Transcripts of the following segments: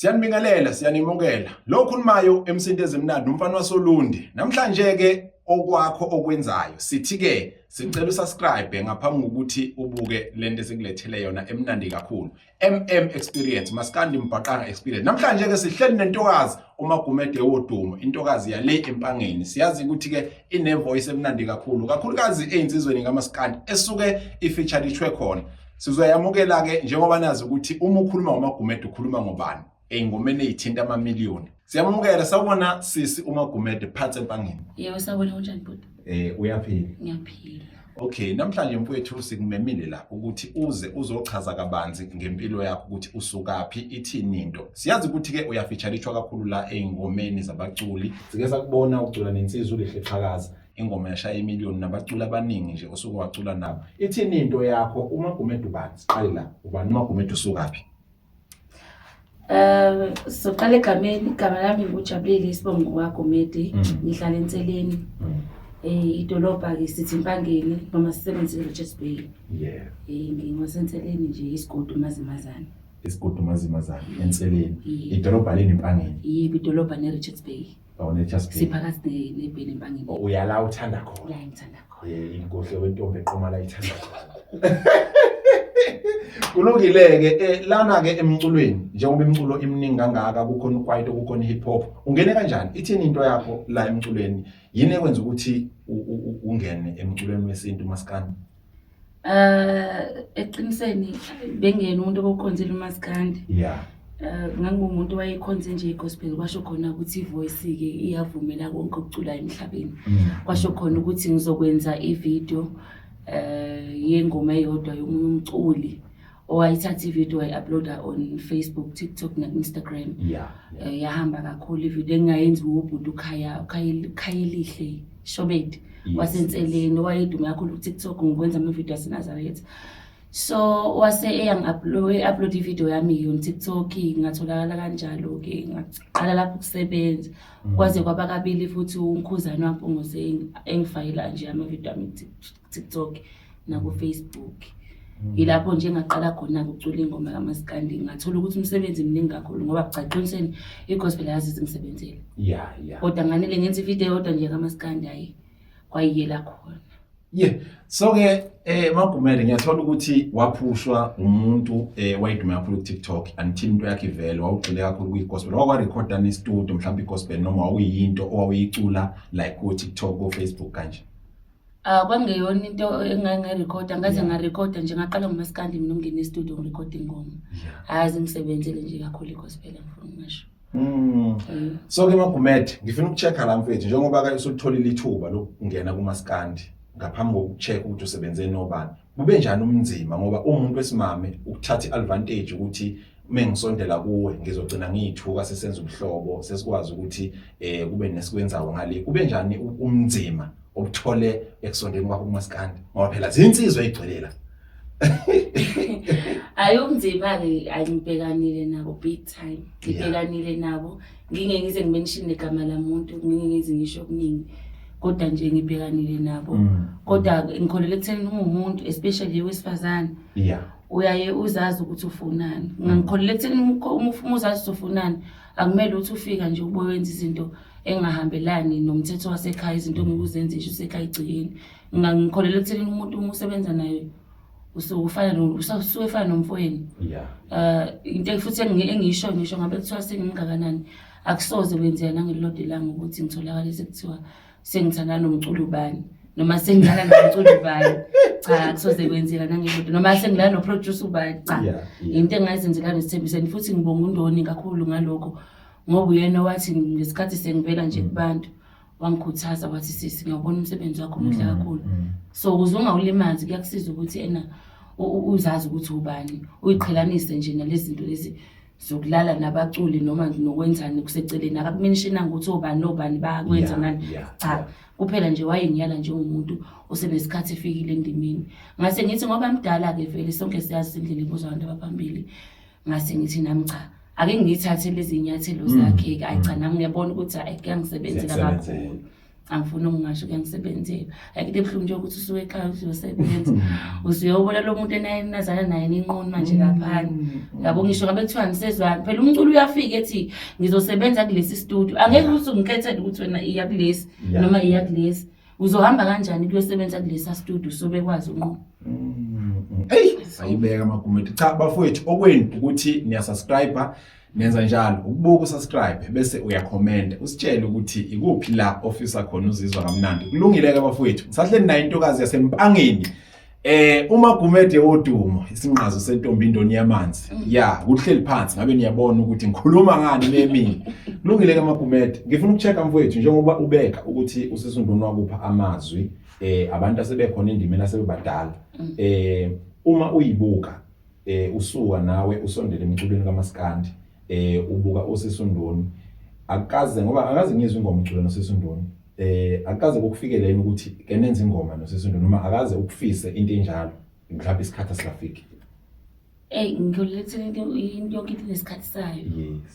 Siyanibingelela, siyanimukela. Lo khulumayo emsinto ezimnandi umfana wasoLundi. Namhlanje ke okwakho okwenzayo sithi ke sicela usubscribe ngaphambi kokuthi ubuke lento esikulethele yona emnandi kakhulu. MM Experience, Maskandi Mbhaqanga Experience. Namhlanje ke sihleli nentokazi uMagumede wodumo, intokazi yale empangeni. Siyazi ukuthi ke ine voice emnandi kakhulu, kakhulukazi ezinsizweni kaMaskandi esuke ifeaturishwe khona. Sizoyamukela ke njengoba nazi ukuthi uma ukhuluma ngoMagumede ukhuluma ngobani ey'ngomeni ey'thinta amamiliyoni. Siyamukela, sawubona sisi uMagumede phansi empangeni. Yebo, sawubona, kunjani bhuti? Uyaphila? Ngiyaphila. Okay, namhlanje mfowethu sikumemile la ukuthi uze uzochaza kabanzi ngempilo yakho ukuthi usukaphi, ithini into. Siyazi ukuthi ke uyafeaturishwa kakhulu la ey'ngomeni zabaculi. Sike sakubona ucula nensizwa uLihle Xhakaza, ingoma yashaya imiliyoni nabaculi abaningi nje osuke wacula nabo. Ithini into yakho uMagumede ubani? Siqale la, ubani uMagumede, usukaphi? Soqala egameni, igama lami nguJabulile, isibongo kwaGumede. Ngihlala eNseleni. Idolobha ke sithi Impangeni noma sisebenzise Richards Bay. Ngingosenseleni nje, isigodi uMazimazane. Isigodi uMazimazane eNseleni. Idolobha leni, Impangeni? Yebo, idolobha ne-Richards Bay. Oh, ne-Richards Bay. Siphakathi ne-Bay neMpangeni. Oh, uyala uthanda khona. La ngithanda khona. Inkohle wentombi eqoma la ithanda khona. Kulungile-ke lana ke emculweni, njengoba imiculo iminingi kangaka, kukhona ukwaito, kukhona i-hip hop, ungene kanjani? Ithini into yakho la emculweni? Yini ekwenza ukuthi ungene emculweni wesintu maskandi? Eqinisweni bengena umuntu okhonzile umaskandi. Ngangumuntu wayekhonze nje igospel, kwasho khona ukuthi ivoice ke iyavumela konke okucula emhlabeni. Kwasho khona ukuthi ngizokwenza ivideo yengoma eyodwa yomunye umculi owayithatha ivideo wayi-uploada on Facebook, TikTok na-Instagram. Yahamba kakhulu ivideo engayenziwa ubhuti uKhaya, uKhayelihle Shobedi wasenseleni, owayedume kakhulu ku-TikTok ngokwenza amavidiyo aseNazaretha. So wase eyangi-upload ivideo yami on TikTok, ngatholakala kanjalo-ke, ngaqala lapho ukusebenza. Kwaze kwaba kabili futhi uNkhuzane waMpungose engifakela nje amavidiyo ami ku-TikTok naku-Facebook. Yilapho nje engaqala khona-ke ukucula ingoma kamaskandi, ngathola ukuthi umsebenzi mningi kakhulu ngoba cha, eqinisweni i-gospel ayazizi ngisebenzele. Kodwa nganele ngenza ividiyo eyodwa nje kamaskandi, hhayi kwayiyela khona. Yeah. So ke Magumede ngiyathola ukuthi waphushwa umuntu wayedume kakhulu ku TikTok until into yakhe ivele, wawugxile kakhulu kwi gospel. Wakwa recorda ne studio mhlawumbe i-gospel noma wawuyinto owawuyicula like ku TikTok, ku Facebook kanje? Ah, kwangeyona into engangirekhoda, ngaze ngarekhoda nje, ngaqala ngomaskandi mina ukungena e-studio ngirekhoda ingoma. Hayi, ngisebenzele nje kakhulu i-gospel, ngifuna ukungasho. So ke Magumede, ngifuna ukucheck-a la mfethu, njengoba ke usutholile ithuba lokungena kumaskandi, ngaphambi kokucheck ukuthi usebenze nobani, kube njani umnzima ngoba umuntu wesimame ukuthatha i-advantage ukuthi mengisondela kuwe ngizogcina ngiyithuka, sesenza ubuhlobo, sesikwazi ukuthi kube nesikwenzayo ngale. Kube njani umnzima obuthole ekusondeni kwakho kumaskandi, ngoba phela zinsizwa ezigcwele la? Hayi, ubunzima-ke angibhekanile nabo big time, ngibhekanile nabo, ngingeke ngize ngimention negama lamuntu, ngingeke ngize ngisho okuningi, kodwa nje ngibhekanile nabo. Kodwa ngikholelwa ekutheni ungumuntu, especially wesifazane, uyaye uzazi ukuthi ufunani. Ngikholelwa ekutheni uma uzazi ukuthi ufunani, akumele ukuthi ufika nje ube wenza izinto engahambelani nomthetho wasekhaya, izinto ongeke uzenze nje usekhaya egcekeni. Ngikholelwa ekutheni umuntu uma usebenza naye usuke usuke efana nomfowenu. Into futhi engiyishoyo, ngisho ngabe kuthiwa sengimngakanani, akusoze kwenzeka nangelilodwa ilanga ukuthi ngitholakale sekuthiwa sengithandana nomculi ubani noma sengilala nomculi ubani. Cha, akusoze kwenzeka nangelilodwa, noma sengilala no-producer ubani, cha. Into engingayizenzela nesithembiso, and futhi ngibonga uNdoni kakhulu ngalokho, ngoba uyena owathi ngesikhathi sengivela nje kubantu wangikhuthaza wathi, "Sisi, ngiyawubona umsebenzi wakho muhle kakhulu." So ukuze ungawulimazi kuyakusiza ukuthi ena uzazi ukuthi ubani, uyiqhelanise nje nalezi zinto lezi zokulala nabaculi noma nokwenzani kuseceleni. Akakumentionanga ukuthi obani nobani bayakwenza nani. Cha, kuphela nje wayengiyala njengomuntu osenesikhathi efikile endimeni. Ngase ngithi ngoba mdala-ke vele, sonke siyazi indlela ibuzwa abantu abaphambili, ngase ngithi nami cha, ake ngiyithathe lezi nyathelo zakhe-ke. Ayi cha, nami ngiyabona ukuthi hhayi, kuyangisebenzela Ziyakusebenzela. kakhulu. Angifuni ukungasho, kuyangisebenzela. Ayikho into ebuhlungu nje ukuthi usuke ekhaya usuyosebenza, usuyobona lo muntu enazana naye ninqunu manje laphana. Yabo, ngisho ngabe kuthiwa nisezwani phela, umculo uyafika ethi ngizosebenza kulesi studio, angeke ukuthi ungikhethele ukuthi wena iya kulesi noma iya kulesi. Uzohamba kanjani kuyosebenza kulesa studio sobe kwazi unquma? Eyi, ayibeka amaGumede. Cha bafowethu, okwenu ukuthi niyasubscribe, nenza njalo ukubuka, usubscribe bese uyakhomenta, usitshele ukuthi ikuphi la ofisa khona, uzizwa kamnandi. Kulungile-ke bafowethu, ngisahleli nayo intokazi yaseMpangeni, uMagumede wodumo, isinqazo sentombi indoni yamanzi. Ya, kuhleli phansi ngabe niyabona ukuthi ngikhuluma ngani nemini. Kulungile ke Magumede, ngifuna ukuchecka mfowethu, njengoba ubeka ukuthi usisunduni wakupha amazwi, abantu asebekhona endimeni asebebadala, uma uyibuka, usuka nawe usondele emculweni kaMaskandi, ubuka osisunduni, akaze, ngoba akaze ngizwe ingoma ucula nosisunduni, akaze kukufikele yini ukuthi ke nenze ingoma nosisunduni, noma akaze ukufise into enjalo, mhlawumbe isikhathi asikafiki? Eyi, ngilethele into, yonke into inesikhathi sayo.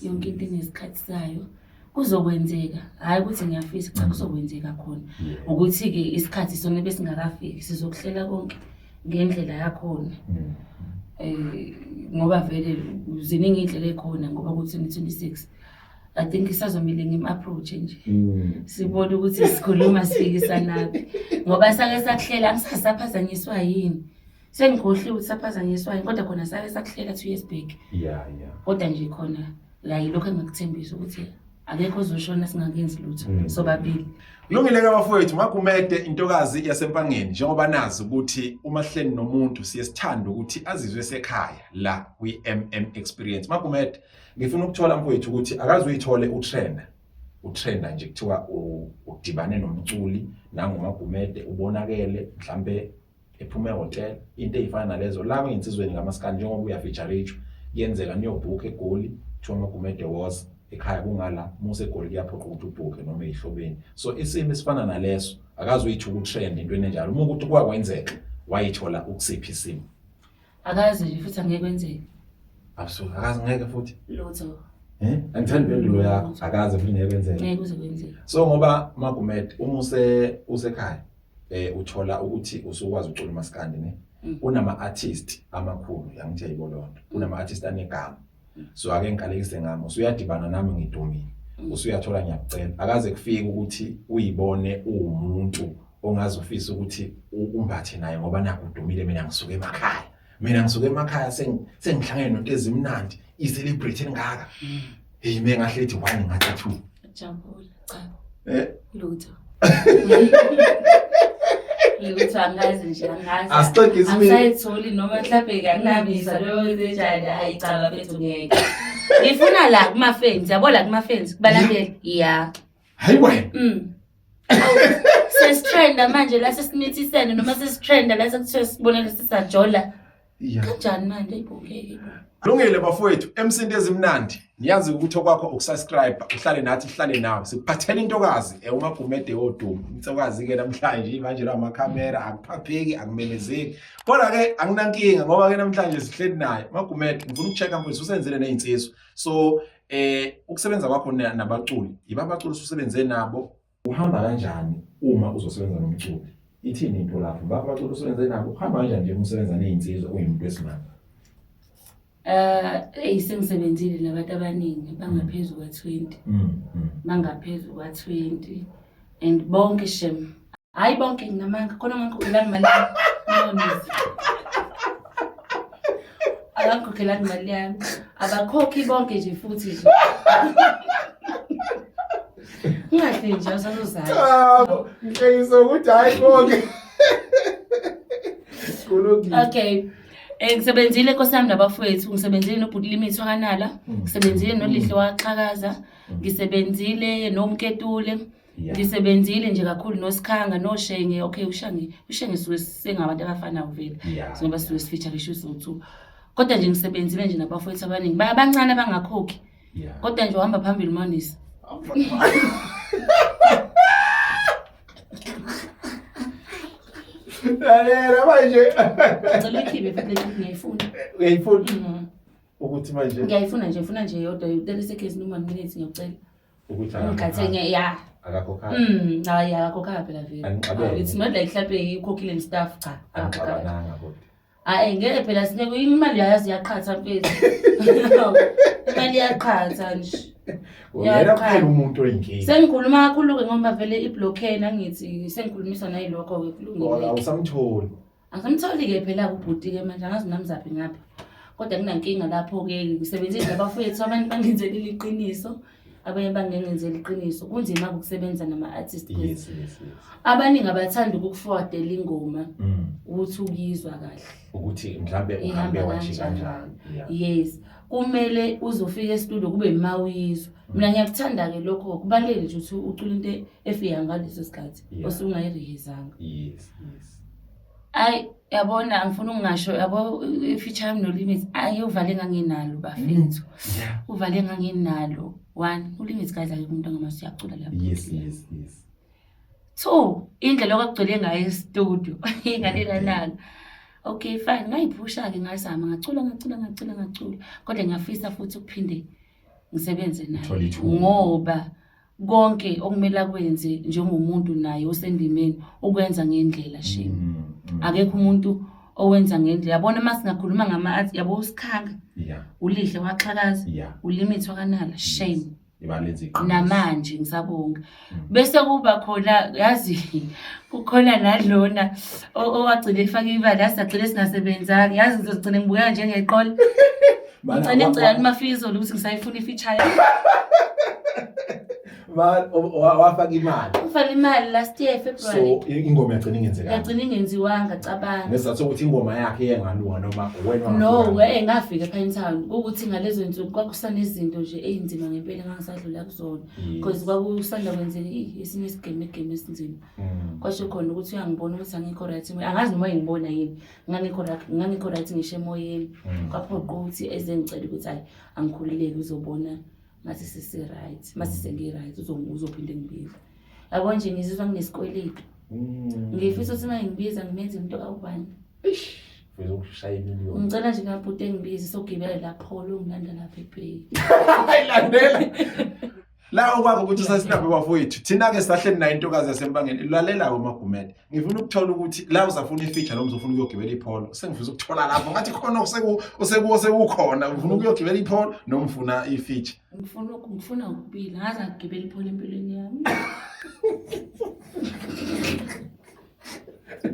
Yonke into inesikhathi sayo, kuzokwenzeka. Hhayi ukuthi ngiyafisa, cha, kuzokwenzeka khona. Ukuthi-ke isikhathi sona besingakafiki, sizokuhlela konke ngendlela yakhona. Ngoba vele ziningi iy'ndlela ey'khona, ngoba ku-2026 I think isazomele ngim-approach nje, sibone ukuthi sikhuluma sifikisanaphi, ngoba sake sakuhlela, angisazi saphazanyiswa yini, sengikhohliwe ukuthi saphazanyiswa yini, kodwa khona sake sakuhlela 2 years back. Kodwa nje khona la yilokho engakuthembisa ukuthi akekho ozoshona singakenzi lutho sobabili. Kulungile ke bafowethu, Magumede intokazi yaseMpangeni, njengoba nazi ukuthi uma hleli nomuntu siye sithanda ukuthi azizwe sekhaya la kwi-MM Experience. Magumede, ngifuna ukuthola mfowethu ukuthi akaze uyithole utrenda, utrenda nje kuthiwa udibane nomculi nanguMagumede, ubonakele mhlambe ephume ehotel, into ey'fana nalezo la kwinsizweni kamaskandi, njengoba uyafeature, kuyenzeka niyobhukha eGoli, kuthiwa Magumede was ekhaya, kungala uma useGoli kuyaphoqa ukuthi ubhukhe noma ey'hlobeni. So isimo esifana naleso, akaze uyithuka utrend entweni enjalo, uma ukuthi kwakwenzeka wayithola ukusiphi isimo? Akaze nje, futhi angeke kwenzeke. Absolutely, akaze, ngeke futhi. Lutho. Angithandi impendulo yakho, akaze futhi ngeke kwenzeke. Ngeke kuze kwenzeke. So ngoba Magumede, uma usekhaya, uthola ukuthi usukwazi ukucula umaskandi ne, kunama artist amakhulu, yangithi ayibo lonto, kunama artist anegama, so ake ngikalekise ngami, usuyadibana nami ngidumile, usuyathola ngiyakucela, akaze kufike ukuthi uyibone uwumuntu ongaze ufise ukuthi umbathe naye, ngoba nakho udumile, mina ngisuke emakhaya, mina ngisuke emakhaya, sengihlangene nonto ezimnandi, i-celebrity engaka, hey, me ngahle ethi one ngathi two. Jabula, cha. Lutho. Lutho, angazi nje, angazi. Asixoxe isibili. Angisayitholi noma mhlawumbe kanginabisa leyo enjani. Hayi cha bafethu, ngeke. Ngifuna la kuma-fans, yabo, la kuma-fans, kubalandeli. Ya. Hayi wena. Awu, sesitrenda manje la, sesimithisene noma sesitrenda la, sekuthiwa sibonele sisajola. Kanjani manje ayibukeki. Kulungile bafowethu, emsindi ezimnandi. Niyazi ukuthi okwakho ukusubscribe, uhlale nathi, uhlale nawe. Sikuphathela intokazi uMagumede wodumo. Intokazi ke namhlanje manje la amakhamera akuphapheki, akumemezeki. Kodwa ke anginankinga ngoba ke namhlanje sihleli naye. Magumede, ngifuna ukuchecka mfowethu, usenzele nezinsizwa. So ukusebenza kwakho nabaculi, yiba abaculi ususebenze nabo, uhamba kanjani uma uzosebenza nomculi? Ithini into lapho? Bapha abaculi usebenze nabo, uhamba kanjani nje uma usebenza nezinsizwa uyimuntu wesimame? Eyi, sengisebenzile nabantu abaningi bangaphezu kwa-20. Bangaphezu kwa-20 and bonke shem. Hayi bonke, nginamanga, khona ongangikhokhelanga imali yami. No, akangikhokhelanga imali yami. Abakhokhi bonke nje futhi nje. Ungahle nje awusazozala. Cha, ngicekisa ukuthi hayi bonke. Kulungile. Okay. Ngisebenzile nkosi yami nabafowethu, ngisebenzile noBhuti Limit wakanala, ngisebenzile noLihle waxhakaza, ngisebenzile noMketule, ngisebenzile nje kakhulu noSikhanga noShenge. Okay, uShenge, uShenge suke sengabantu abafanayo vele. Ngoba suke sifeature so two. Kodwa nje ngisebenzile nje nabafowethu abaningi. Bancane abangakhokhi. Kodwa nje uhamba phambili Monisi. Lalela manje. Ngicela uyikhiphe futhi le ngiyayifuna. Uyayifuna ukuthi manje Ngiyayifuna nje, ngifuna nje yodwa 30 seconds noma 1 minute, ngiyacela. Ukuthi Ngikhathenge ya. Akakhokhanga. Hayi, akakhokhanga phela vele. Anixabene. It's not like mhlampe ukhokhile and stuff, cha. Akakhokhanga. Anixabananga kodwa. Hayi, ngeke phela sineke imali, yayazi iyaqhatha mfethu. Imali iyaqhatha nje. Uyena Iyaqhatha. kuphela umuntu oyinkinga. Sengikhuluma kakhulu-ke ngoba vele i-blockade angithi sengikhulumisa nayilokho-ke Wala kulungile. awusamtholi. Angisamtholi-ke phela ubhuti-ke manje, angazi namzaphi ngapha. Kodwa kunankinga lapho-ke, ngisebenzile nabafowethu, abanye bangenzelile iqiniso, abanye bangengenzela iqiniso. Kunzima-ke ukusebenza nama-artist 'cause Yes. abaningi abathanda ukukuforwardela ingoma ukuthi ukuyizwa kahle. Ukuthi mhlambe uhambe Ihamba wajika kanjani. kanjani. Yeah. Yes, kumele uzofika e-studio kube ima uyizwa. Mina ngiyakuthanda-ke lokho, kubalulekile nje ukuthi ucule into efika ngaleso sikhathi osuke ungayirihizanga. Yes. Ayi, yabona, angifuni ukungasho, yabo, i-feature yami no-Limit, ayi, uvale nganginalo bafethu. Uvale nganginalo. One, uLimit guys akekho umuntu angamazi uyacula lapho. Yes. Two, indlela okwakugcwele ngayo e-studio ngalela langa. Okay, fine, ngayiphusha-ke, ngazama, ngacula ngacula ngacula ngacula. Kodwa ngiyafisa futhi ukuphinde ngisebenze naye. Uthole ithuba. Ngoba konke okumele akwenze njengomuntu naye osendimeni ukwenza ngendlela shame. Akekho umuntu owenza ngendlela. Yabona uma singakhuluma ngama-art, yabo uSikhanga, uLihle waxhakaza, uLimit wakanala, shame. Ibalenza iqiniso. Namanje ngisabonga. Bese kuba khona, yazi, kukhona nalona owagcina efaka imali, yazi sagcina singasebenzanga, yazi ngizogcina ngibukeka njengeqola. Mana, Ngicela ngicela kumafizo ukuthi ngisayifuna i-feature yami. Man, wafaka imali. Ufaka imali last year February. So ingoma yagcina ingenzekanga. Yagcina ingenziwanga, cabanga. Ngesizathu sokuthi ingoma yakhe iyengalunga noma wena No, wangafika. ngafika ePinetown ukuthi ngalezo nsuku kwakusanezinto nje ey'nzima ngempela engangisadlula kuzona. Because kwakusanda kwenzeka esinye isigemegeme esinzima. Kwasho khona ukuthi uyangibona ukuthi angikho right emoyeni. Angazi noma uyangibona yini. Ngangikho right, ngangikho right ngisho emoyeni. Kwaphoqa ukuthi eze ngicela ukuthi hayi angikhululeke, uzobona mase sesi-right, mase sengi-right, uzophinde ngibize. Yabo nje ngizizwa nginesikweletu. Ngifisa ukuthi uma ngibiza ngimenze into kawubani. Eish, ufisa ukushaya imiliyoni. Ngicela nje ngabhuti engibize sogibela lapho lo ngilanda lapha eBay. Ayilandela. La okwakho ukuthi usasinabe bafowethu. Thina ke sahleli nayo intokazi yaseMpangeni. Lalela uMagumede. Ngifuna ukuthola ukuthi la usafuna i-feature noma uzofuna ukuyogibela iPolo. Sengifisa ukuthola lapho ngathi khona osekukhona. Ufuna ukuyogibela iPolo noma ufuna i-feature? Ngifuna ukubila, ngaze ngigibela iPolo empilweni yami.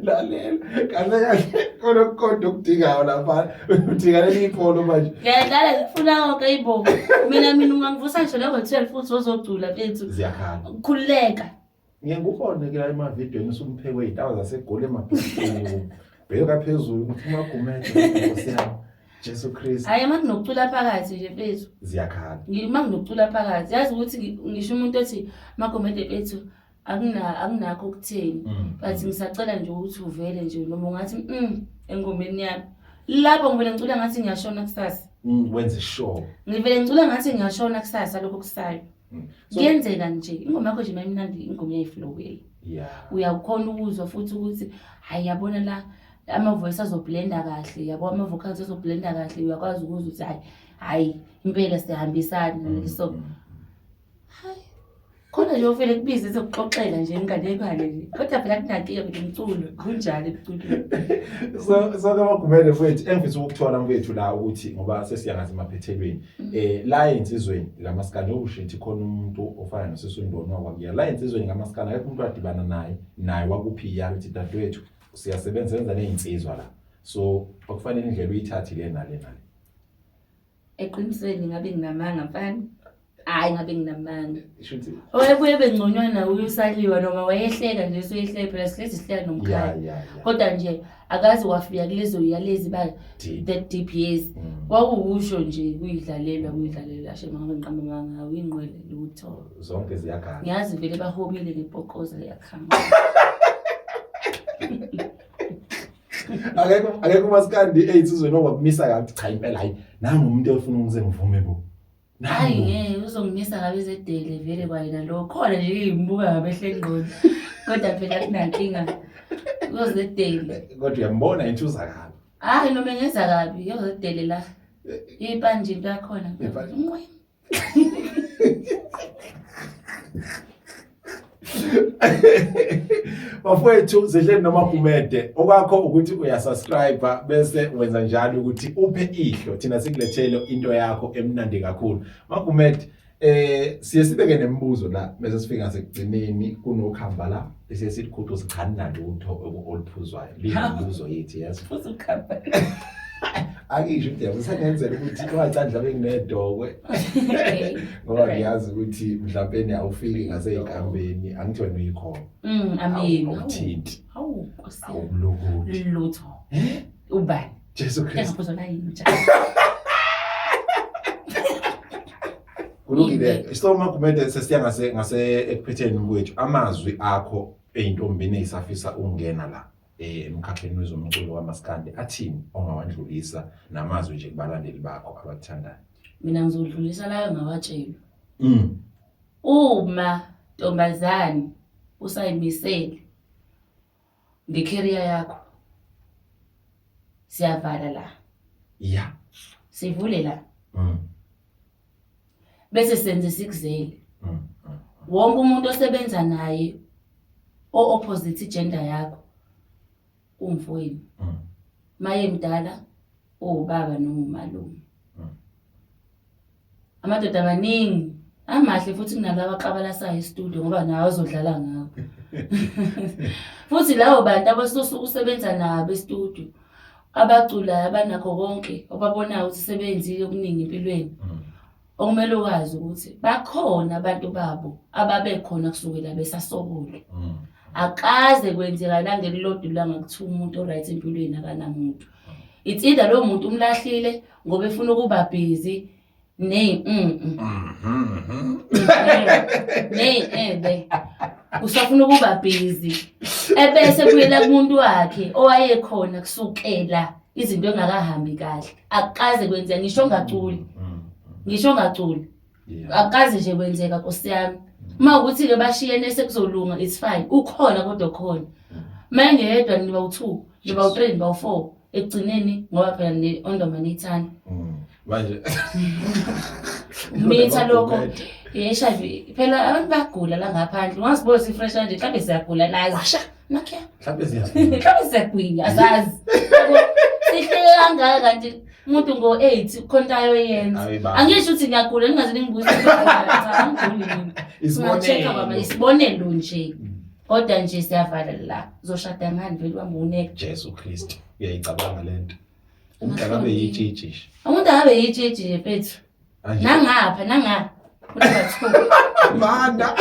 Lalela. Kahle kahle khona okukodwa okudingayo lapha. Udinga leli iPolo manje. Ngiyadlala, ngifuna konke ibo. Mina ungangivusa ngisho nango-12 futhi uzocula mfethu. Ziyakhala. Khululeka. Ngiye ngikubone ke la emavidweni usumphekwe iy'ntawa zaseGoli emabhekeni. Bheka phezulu ukuthi uMagumede Nkosi yami. Jesu Kristu. Hhayi, uma kunokucula phakathi nje mfethu. Ziyakhala. Uma kunokucula phakathi, yazi ukuthi ngisho umuntu othi Magumede mfethu akunakho ukutheni. But ngisacela nje ukuthi uvele nje noma ungathi engomeni yami. Lapho ngivele ngicula ngathi ngiyashona kusasa. Wenze sure. Ngivele ngicula ngathi ngiyashona kusasa lokho kusayo. Kuyenzeka nje ingoma yakho nje mayimnandi, ingoma iyayiflowela. Uyakhona ukuzwa futhi ukuthi hayi yabona la ama-voice azoblenda kahle, yabo ama-vocals azoblenda kahle, uyakwazi ukuzwa ukuthi hayi hayi impela siyahambisana. So hayi khona nje ufele kubize ezokuxoxela nje inganekwane nje, kodwa phela kunankinga phela umculo kunjalo emculweni. So ke Magumede mfethu, engifisa ukukuthola mfethu la ukuthi ngoba sesiyangazi emaphethelweni. La ensizweni kaMaskandi okusho ukuthi khona umuntu ofana noSisundoni wakwakuya. La ensizweni kaMaskandi akekho umuntu adibana naye wakuphi iyalo ukuthi dadewethu siyasebenza senza nezinsizwa la. So okufanele indlela uyithathe le nale nale. Eqinisweni ngabe nginamanga mfana. Hayi ngabe nginamanga. Shuthi Owayebuye bengconywana uyusaliwa noma wayehleka nje usuyehleka phela sihlezi sihleka nomkhaya. Kodwa nje akaze wafika kulezo yalezi ba Deep. that deep years. Kwakuwusho nje kuyidlalelwa ashe ngabe ngiqamba amanga awuyinqwele lutho. Zonke ziyagana. Ngiyazi vele bahobile ngepokoza yakhama. Akekho uMaskandi ey'nsizweni okwakumisa kabi cha impela hayi nangu umuntu ofuna ukuze ngivume bo. Hayi ngeke uzongimisa ngabe izedele vele kwayena lo khona nje ngimbuka ngabehle engqondo. Kodwa phela kunankinga uyozedele. Kodwa uyambona inthuza kabi. Hayi noma engenza kabi uyozedele la. Ipanje into yakhona. Ipanje. Nqwe. Bafowethu, sihleli noMagumede. Okwakho ukuthi uyasubscribe bese wenza njalo ukuthi uphe ihlo, thina sikulethele into yakho emnandi kakhulu. Magumede, siye sibeke nemibuzo la bese sifika sekugcineni kunokhamba la bese sithi sichani nalutho oluphuzwayo. Liyimibuzo yethu, yes. Phuza ukhamba. Akisho ukuthi yabo sengenzela ukuthi ungacandi mhlawumbe nginedokwe ngoba ngiyazi ukuthi mhlawumbe awufiki ngasey'nkambeni, angithi wena uyikhona. Amen. Awuthinti. Hawu, Nkosi. Awulokoti. Lutho. Ubani? Jesu Kristu. Engaphuzwa nayinja. Kulungile. So Magumede, sesiya ngase ekuphetheni kwethu, amazwi akho eyintombini eyisafisa ukungena la emkhakheni wezomculo wamaskandi athini ongawandlulisa, namazwi nje kubalandeli bakho abakuthandayo? Mina ngizodlulisa layo ngawatshelwa. Uma ntombazane usayimisele ngecareer yakho, siyavala la. Sivule la. Bese senze sikuzele. Wonke umuntu osebenza naye o opposite gender yakho umfowenu. Maye mdala ubaba noma umalume. Amadoda amaningi amahle futhi kunalabo aqabalasayo e-studio ngoba nawe azodlala ngawo. Futhi lawo bantu abasusuka usebenza nabo e-studio, abaculayo, abanakho konke, obabonayo ukuthi sebenzile okuningi empilweni. Okumele ukwazi ukuthi bakhona abantu babo ababekhona kusukela besasokola. Akaze kwenzeka nangelilodwa ilanga kuthiwa umuntu o-right empilweni akanamuntu. It's either lowo muntu umlahlile ngoba efuna ukuba busy ne ne be usafuna ukuba busy, ebese kuyela kumuntu wakhe owayekhona kusukela izinto engakahambi kahle. Akukaze kwenzeka, ngisho ongaculi, ngisho ongaculi, akukaze nje kwenzeka, Nkosi yami. Uma ukuthi-ke bashiyene sekuzolunga, it's fine, ukhona kodwa khona uma engeyedwa niba u-two, niba u-three, niba u-four ekugcineni, ngoba phela ne-ondoma niyithanda. Manje Mitha lokho i-HIV phela, abantu bayagula la ngaphandle, ungazibona si-fresh kanje, mhlawumbe siyagula nazi nakya. Mhlawumbe siyagula. Mhlawumbe siyagwinya, asazi. Sihleke kangaka kanti umuntu ngo-8 khona into ayoyenza. Ayiba. Angisho ukuthi ngiyagula, ningaze ningibuze, cha, angiguli mina. Unga-check-a baba, Isibonelo. Isibonelo nje. Kodwa nje siyavala la, uzoshada ngani vele uhambe uneka? Jesu Kristu, uyayicabanga lento? Umuntu akabe yitshitshi nje. Umuntu akabe yitshitshi nje mfethu. Manje- Nangapha nangapha unumber 2. Banda.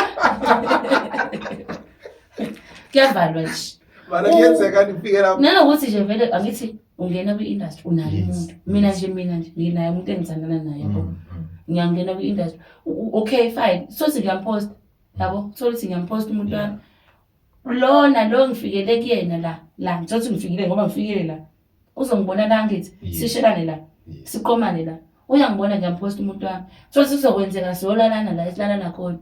Kuyavalwa nje. Bana kuyenzeka nifike lapho. Nanokuthi nje vele angithi ungena kwi-industry unaye umuntu. Mina nje, mina nje nginaye umuntu engithandana naye, yabo. Ngiyangena kwi-industry, okay, fine, sothi ngiyamposta, yabo, thola ukuthi ngiyamposta umuntu wami lona lo ngifikele kuyena la la, ngithothi ngifikile ngoba ngifikile la, uzongibona la, ngithi sishelane la, siqomane la, uyangibona ngiyamposta umuntu wami. So sizokwenzeka siyolalana la esilalana khona,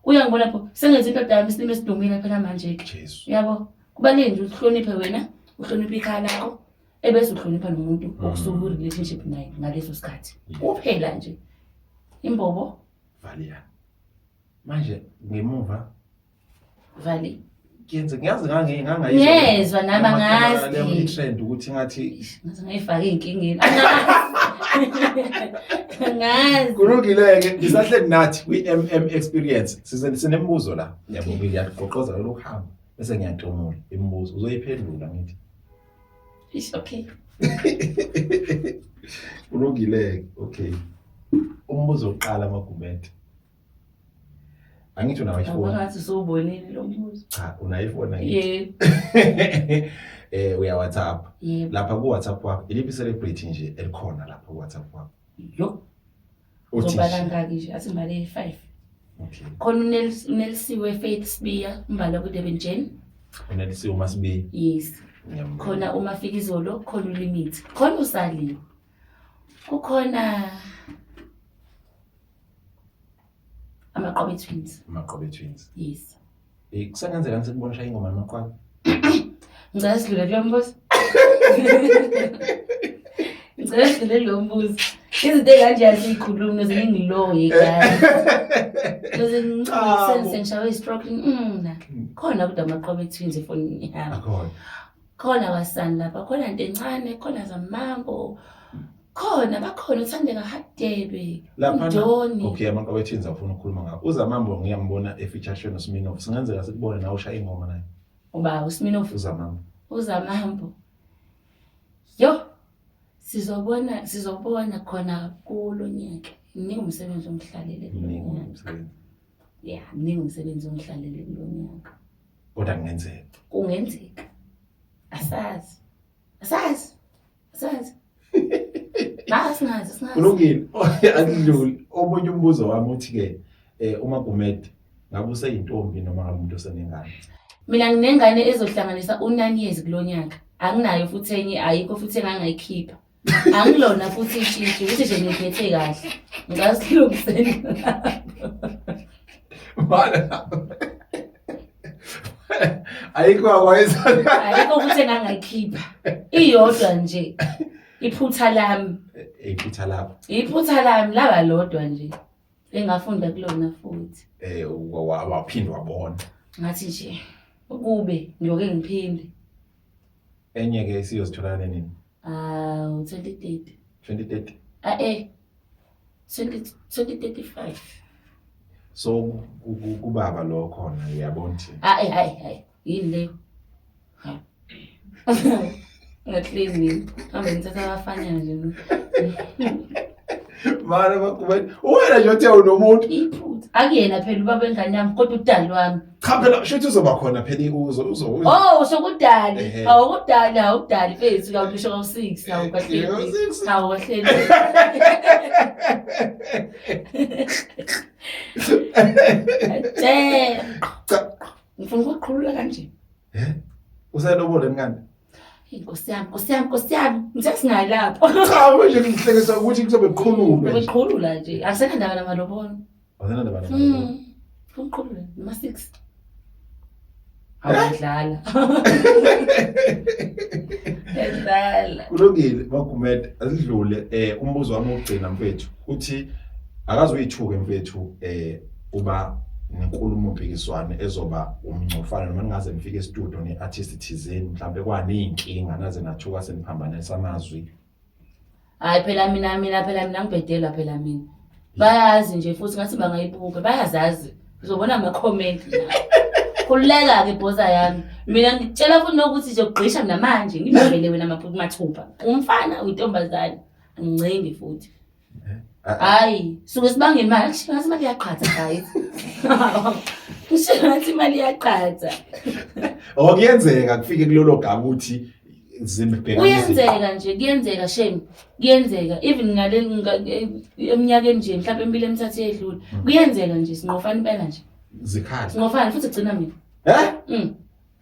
uyangibona pho sengenza indoda yami isilimo esidumile phela manje-ke. Jesu. Yabo, kubaluleke nje uhloniphe wena, uhloniphe ikhaya lakho, ebese uhlonipha nomuntu okusuke ku-relationship naye ngaleso sikhathi. Kuphela nje imbobo. Valia. Manje ngemuva Vali. Kuyenze ngiyazi ngangayizwa. Ngezwa nami, angazi. Leyo trend ukuthi ngathi Eish, ngaze ngayifaka ey'nkingeni, angazi, angazi. Kulungile-ke, ngisahleli nathi kwi-MM Experience. Size sinemibuzo la. Yabo, ngiyaqoqoza lolu hambo bese ngiyantomula imibuzo, uzoyiphendula ngithi. Eish, okay. Kulungile-ke, okay. Umbuzo wokuqala, Magumede. Angithi unayo iPhone? Ngathi usuwubonile lo mbuzo. Cha, unayo iPhone angithi? Yebo. Uya WhatsApp. Yebo. Lapha ku WhatsApp wakho, iliphi celebrity nje elikhona lapha ku WhatsApp wakho? Yo. Uthi Uzobala nje. ngaki nje? Athi ngibale 5. Okay. Khona uNelisiwe Faith Sibiya, umbala ku-Durban Gen. Unelisiwe uMasibiya. Yes. Ngiyambona. Khona uMafikizolo, khona uLimit, khona uSaliwe. Kukhona Amaqwabe Twins. Amaqwabe Twins. Yes. Kusengenzeka nisekubona ingoma namaqwabe? Ngicela sidlule kulo mbuzo. Ngicela sidlule lo mbuzo. Izinto ey'kanje asiyikhulumi noze ngingiloye guys. Noze Cha, ngishawe i-stroke. Khona kodwa amaqobe twins efonini yami. Akhona. Khona kwasani lapha, khona into encane, khona zamambo. Khona bakhona uThandeka Hadebe, Laphana uDoni. Okay, amaqobe twins awufuna ukukhuluma ngawo. Uzamambo ngiyambona e-feature show noSminoff. Singenzeka sikubone nawe ushaya ingoma naye. Uba uSminoff Uzamambo. uzamambo. Yo, sizobona khona kulo nyaka. Mningi umsebenzi ongihlalele kulo Mningi nyaka. umsebenzi. Yeah, mningi umsebenzi ongihlalele kulo nyaka. Kodwa kungenzeka. Kungenzeka. Asazi. Asazi. Asazi. Ba singazi, singazi. Kulungile. Akudluli. Omunye umbuzo wami uthi ke uMagumede ngabe useyintombi noma ngabe umuntu osenengane? Mina nginengane ezohlanganisa u9 years kulonyaka. Anginayo futhi enye, ayikho futhi engangayikhipha. Angilona futhi itshitshi ukuthi nje ngiphethe kahle. Ngasilungiseni lapho. Mana. Ayikho akwayizana. Ayikho futhi engangayikhipha. Iyodwa nje. Iphutha lami. Iphutha lapho. Iphutha lami laba lodwa nje. Engafunda kulona futhi. Waphinda wabona. Ngathi nje ukube ngiyoke ngiphinde. Enye ke siyozitholana nini? Ah, 2030. 2030. Ah 2035. So kubaba lo khona uyabona ukuthi Ah hayi hayi yini leyo? Ha. Ngaklini mina. Hambe ngithatha abafanyana nje. Mara Magumede wena nje uthe unomuntu. Iphutha. Akuyena phela ubaba wengane yami kodwa udali wami. Cha phela shuthi uzoba khona phela uzo uzo. Oh, usho kudali. Ehhe. Awukudali, awukudali mfethu, kawusho kawu-6, awukahleli. Kawu-six. Awukahleli. The. Cha. Ngifuna ukuqhulula kanje. Eh? Uselobole ngani? Hey, Nkosi yami, Nkosi yami, Nkosi yami. Ngithe singayi lapho. Cha manje ngihlekisa ukuthi kuzobe kuqhululwe. nje. Uqhulula nje. Akusenandaba namalobolo. Awunandaba namalobolo. Uqhulula noma 6. Awudlala. Edlala. Kulungile Magumede asidlule umbuzo wami wokugcina mfethu uthi akazuyithuke mfethu uba nenkulumo mpikiswano ezoba umngcofana noma ningaze nifike e-studio ne-artist thizeni mhlambe kwaneyinkinga naze nathuka seniphambanisa amazwi. Hayi phela mina phela mina ngibhedelwa phela mina. Bayazi nje futhi ngathi bangayibuka bayazazi. Uzobona ama comment la. Khululeka ke bhoza yami. Mina ngikutshela futhi nokuthi nje ugqisha namanje ngibambele wena mathupha. Umfana uyintombazane. Angincengi futhi. Hayi, suke sibanga imali. Ngisho ngathi imali iyaqhatha guys. Ngisho ngathi imali iyaqhatha. Oh kuyenzeka kufike kulolo gaba ukuthi zimbhekana. Kuyenzeka nje, kuyenzeka shame. Kuyenzeka even ngale eminyakeni nje mhlawumbe emibili emithathu eyedlule. Kuyenzeka nje sinqofana impela nje. Zikhala. Sinqofana futhi gcina mina. Eh? Mm.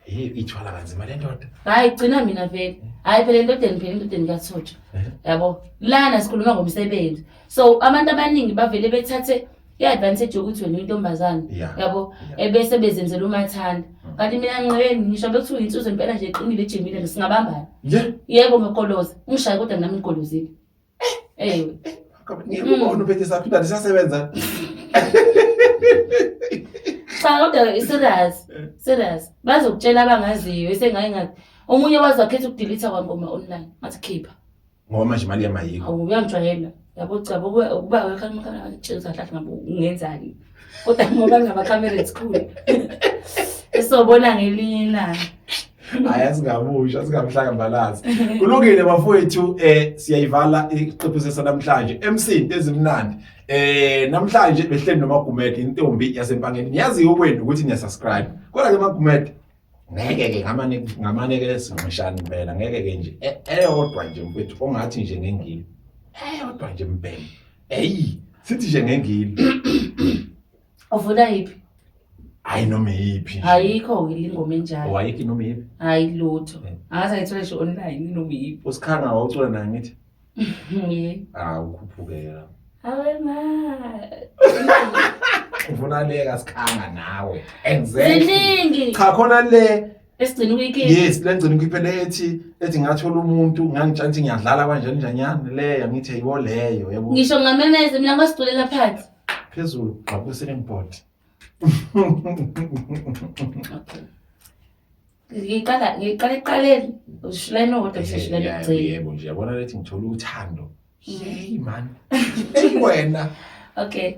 Hey ithwala kanzima le ndoda. Hayi gcina mina vele. Hayi phela endodeni phela endodeni kuyathotsha. Yabo. Lana sikhuluma ngomsebenzi. So abantu abaningi bavele bethathe i-advantage yokuthi wena uyintombazane. Yabo. Ebese bezenzela umathanda. Kanti mina nqeni ngisho bekuthiwa insizwa impela nje eqinile ejimile singabambana. Yebo ngokoloza. Ungishaye kodwa nami ngikolozile. Ewe. Ngiyakubona uphethe saphinda lisasebenza. Cha kodwa serious. Serious. Bazokutshela abangaziyo esengayi ngathi omunye wazi wakhetha ukudelete kwangoma online. Ngathi khipha. Ngoba manje imali yamayikho. Awu uyangijwayela. Yabo cha ukuba wekhala tshela kahle ngabe ungenzani. Kodwa ngoba ngingama-camera esikhulu. Esobona ngelinye ilanga. Hayi asingamusha singamhlangabalazi. Kulungile bafowethu siyayivala iqephu sesanamhlanje MC ezimnandi. Namhlanje behleli noMagumede intombi yaseMpangeni. Niyazi okwenu ukuthi niya subscribe. Kodwa ke Magumede ngeke ke ngamane ke sinqishana impela ngeke ke nje eyodwa nje mfethu ongathi nje ngengilo. Eyodwa nje mbhemu. Hey sithi nje ngengilo. Uvula yiphi? Hayi noma yiphi. Ayikho ingoma enjalo. Ayikho noma yiphi. Hayi lutho. Angaze ngithole nje online noma yiphi. Usikhanga wawucula naye ngithi? Yebo. Ah ukhuphuke la. Hawe ma. Ufuna le kasikhanga nawe. Exactly. Ziningi. Cha khona le Esigcina ukuyikhipha. Yes, le ngcina ukuyikhipha le ethi ngathola umuntu ngangitshela ukuthi ngiyadlala kanjani njanyana leyo ngithi ayibo leyo yabo. Ngisho ngamemeza mina ngasiculela phansi. Phezulu gqa ku-ceiling board. Okay. Ngiqala ekuqaleni usho line owodwa bese usho line yokugcina. Yebo nje yabona lethi ngithola uthando. Hey man. Hey wena. Okay.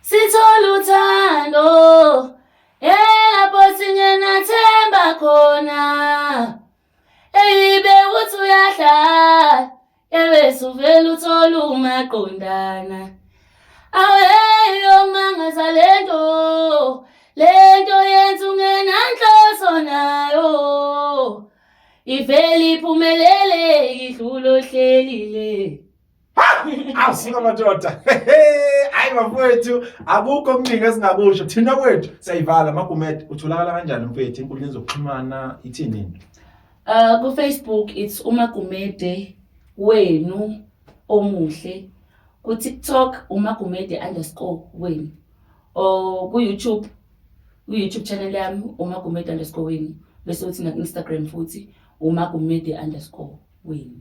Sithola uthando elapho singenathemba khona. Eyibe uthi uyahlala ebese uvela uthola umaqondana. Aweyo mangaza lento lento yenza ungenanhloso nayo. Ivele iphumelele idlula ohlelile. Awusuka madoda. Hayi bafowethu, akukho okuningi esingakusho. Thina kwethu siyayivala Magumede. Utholakala kanjani mfethu enkundleni zokuxhumana ithini into? Ku Facebook it's uMagumede wenu omuhle. Ku TikTok uMagumede_wenu. Or ku YouTube ku YouTube channel yami uMagumede_wenu. Bese uthi na Instagram futhi uMagumede_wenu.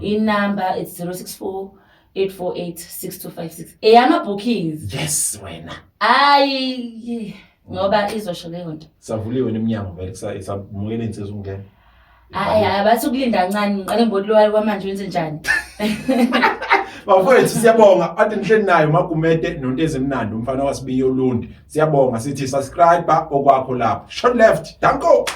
Inumber it's 064 848 6256. Eyama bookings. Yes wena. Ayi ngoba izosho leyo nto. Savuliwe neminyango vele kusamukele insizwa ungena. Hayi abathi ukulinda kancane ngiqale ngibona lo kwamanje wenze njani. Bafowethu siyabonga kade nihleli nayo Magumede nonto ezimnandi umfana waSibiya Olundi. Siyabonga sithi subscribe okwakho lapho. Short left. Danko.